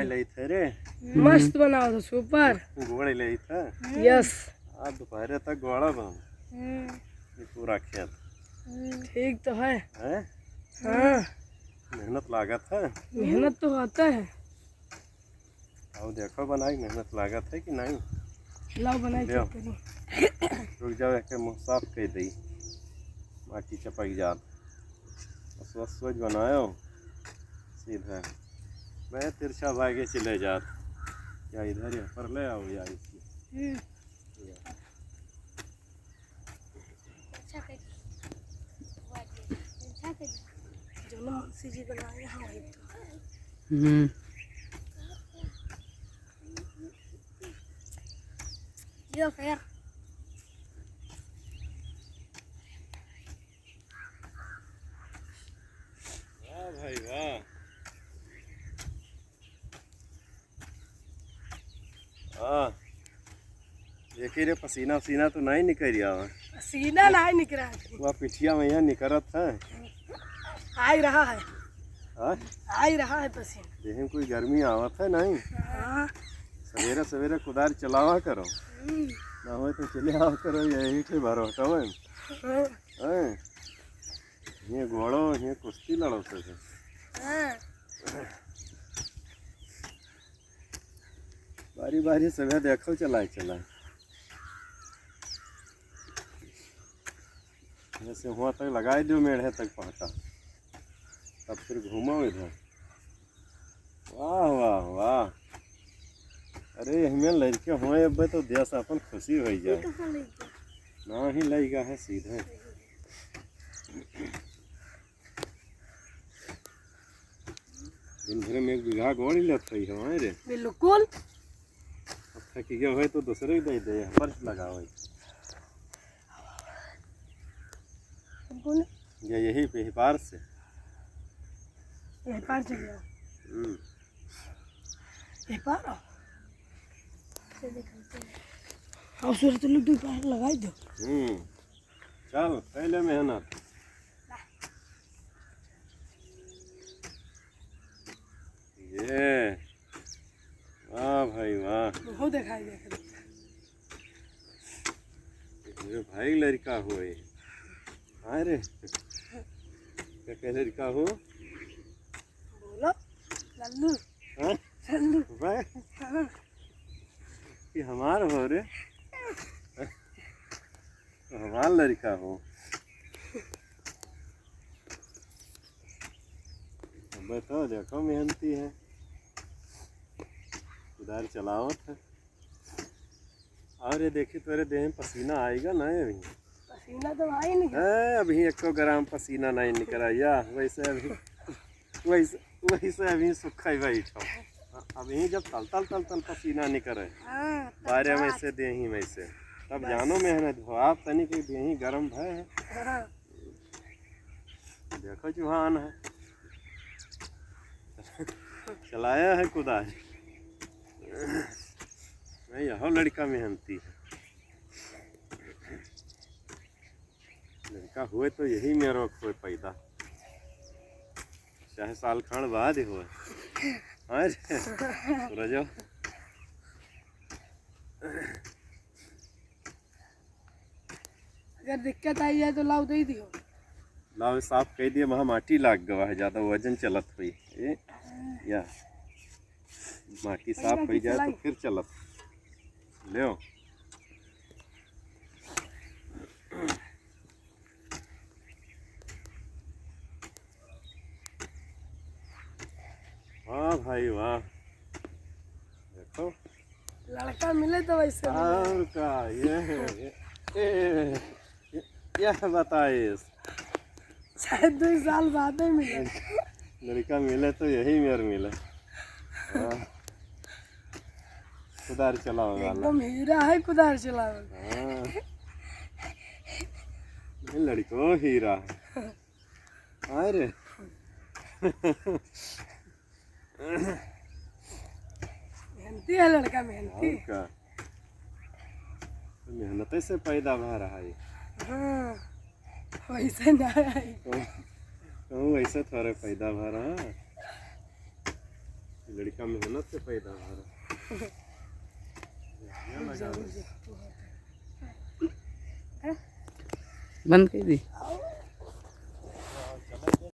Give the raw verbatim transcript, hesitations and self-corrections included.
लेत है रे। मस्त बनाओ तो, super। गोड़ लेत है। Yes। आज दोपहरे तक गोड़ा बा। हम्म। ये पूरा खेत। ठीक तो है। हैं? हाँ। मेहनत लागत है। मेहनत तो होता है। अब देखो बनाई, मेहनत लागत है कि नहीं। लाओ बनाई, लियो। Check करो। रुक जाओ, एक मुँह साफ कर दई, माटी चपक जात। सोच सोच बनायो सीधा। मैं तिरछा भागे चले जात, या इधर या पर ले आओ या इसकी। हम्म। या। अच्छा कर दी। अच्छा कर दी। जो ना मुंशी जी बनाए हैं वही तो। हम्म। यो फिर। वाह भाई वाह। हाँ। देखी रे, पसीना उसीना तो नहीं निकल रहा है। पसीना नहीं निकला है। वह पिठिया में यहाँ निकलत है। आ ही रहा है। हाँ? आ ही रहा है पसीना। देह में कोई गर्मी आवत है नहीं? हाँ। सवेरे सवेरे कुदार चलावा करो। हम्म। ना होए तो चले आवा करो, यही थे भरो हटाओ। हाँ। हैं? ये घोड़ो, ये कुश्ती लड़ो से। हाँ। बारी बारी सभे देखो, चलाए चलाए। जैसे हुआ तक लगाए दो, मेढ़े तक पहुँचा, तब फिर घूमो इधर। वाह, वाह, वाह। अरे, हमें लड़के हुए अब तो देश अपन खुशी हो जाए। ये कहाँ लड़का? ना ही लड़का है सीधे। दिन भर में एक बीघा गोड़ ही लेत रही हो, हैं रे? बिल्कुल। अब थक गया होए तो दूसरे ही दे दे, फर्श लगावे। कौन? या यही पे, यही पार से। यही पार से गया। हम्म। यही पार आओ। ये देखो। आओ सूरज, तो लड्डू पार लगाई दो। हम्म। चल, पहले मेहनत। ये, वाह भाई वाह। बहुत दिखाई दे। मेरे भाई लड़का हो ये। हाँ रे, क्या क्या लड़का हो? बोलो, लल्लू। हाँ? लल्लू। वाह। हाँ। ये हमार हो रे। हमार लड़का हो। अब तो देखो मेहनती है, कुदार चलावत है। और ये देखी तोरे देह में पसीना आएगा ना अभी? पसीना तो आ ही नहीं। हैं, अभी एको ग्राम पसीना नहीं निकला या वैसे अभी वैसे, वैसे अभी सुखा ही बैठो। अभी जब तल तल तल तल पसीना निकले, हाँ, तब बारे में बात। से देही में से, तब बस। जानो मेहनत हो। आप तनी के देही गरम भय है। हाँ। देखो चुहान है, चलाया है कुदार। नहीं, यहो लड़का मेहनती है। लड़का हुए तो यही में रोक हुए पैदा, चाहे साल खान बाद ही हुए। हाँ रे, सूरजो। अगर दिक्कत आई जाए तो लाओ दे दियो। लाओ साफ कह दिए, वहाँ माटी लाग गवा है, ज्यादा वजन चलत हुई। ए, या। माटी साफ हो जाए तो फिर चलत। लेओ। वाह भाई वाह। देखो। लड़का मिले तो वैसे मिले। और का, ये, ये, ये, ये, ये बताइस। शायद दो साल बाद ही मिले। लड़का मिले तो यही मेर मिले। हाँ। कुदार चलावे वाला। एकदम हीरा है कुदार चलावे। हाँ। ये लड़को हीरा है। हाँ रे। मेहनती है लड़का, मेहनती। और का? मेहनत से पैदा भा रहा है। हाँ, वैसे ना है। कहूँ, कहूँ वैसे थोड़े पैदा भा रहा है। लड़का मेहनत से पैदा हो रहा। बंद कर दी।